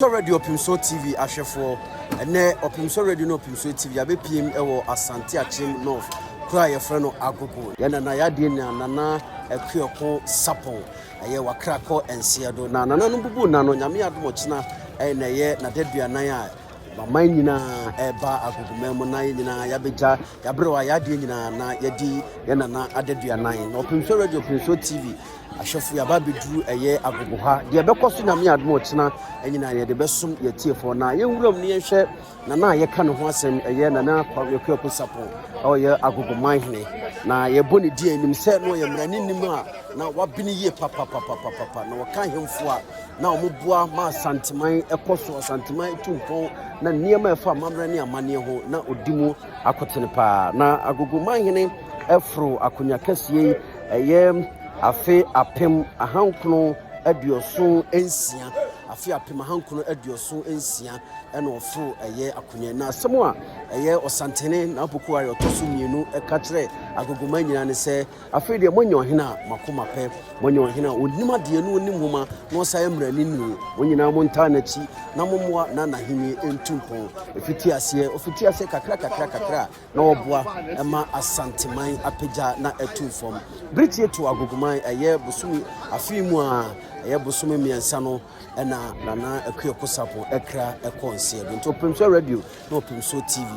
Ɔpemsoɔ Radio Ɔpemsoɔ TV ahwɛfoɔ, ɛnɛ Ɔpemsoɔ Radio ne Ɔpemsoɔ TV abɛpiem wɔ Asante Akyem North, kuro a yɛfrɛ no Agogo. Yɛn nana yadeɛ nya Nana Akuoko Sapon, ɛyɛ Wakrakɔ nseɛ do. Na nana no bubu nna no, Nyame adom ɔkyena ɛna ɛyɛ n'adaduanan a maman nyinaa ɛreba Agogoman mu na yɛn nyinaa yɛabɛgya yɛabrɛ a yɛadeɛ nyinaa na yɛdi yɛn nana adaduanan. Na Ɔpemsoɔ Radio Ɔpemsoɔ TV Ahwɛfo, yɛaba abɛduru ɛyɛ agogo ha. Deɛ ɛbɛkɔ so Nyame adom ɔkyena nyinaa yɛde bɛsom yɛn atiefoɔ. Na yɛn wuram no yɛnhwɛ Nana a yɛka ne ho asɛm ɛyɛ Nana Kwame Akuako Sapon a ɔyɛ agogo man hene. Na yɛbɔ ne din anim sɛ na ɔyɛ mmaranim a na wabene yie papapapapapa. Na ɔka ahemfo a na wɔboa ma Asanteman ɛkɔ so, Asanteman tu mpɔn, na nneɛma a ɛfa amammerɛ ne amanneɛ ho na ɔdi mu akotene paa. Na agogo man hene ɛforo akonnwa kɛseɛ yi Ɛyɛ afe 1976, afe 1976 ɛna ɔforo ɛyɛ akonnwa. Na asɛm a ɛyɛ Ɔsantehene Nana Opoku Ware ɔtɔ so mmienu ɛka kyerɛ Agogoma nyinaa ne sɛ, afei deɛ moanya ɔhene a makoma pɛ, moanya ɔhene a ɔnim adeɛ na ɔnim nwoma na ɔsan yɛ mmaranimni. Mo nyinaa montaa n'akyi na mommoa na n'ahennie ntu mpɔn. Ɛfiti aseɛ, ɔfiti aseɛ kakra kakra kakra na wɔboa ma Asanteman apagya na atu fam. Bere tie to Agogoman, ɛyɛ bosome afe mu a ɛyɛ bosome mmiɛnsa no na Nana Akua Kosapon ɛkra ɛkɔ nseɛ do. Nti Ɔpemsoɔ Radio na Ɔpemsoɔ TV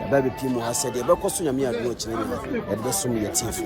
yɛaba abɛpie mu ha sɛ deɛ ɛbɛkɔ so Nyame adom akyire nyinaa yɛde bɛsom yɛ tiefo.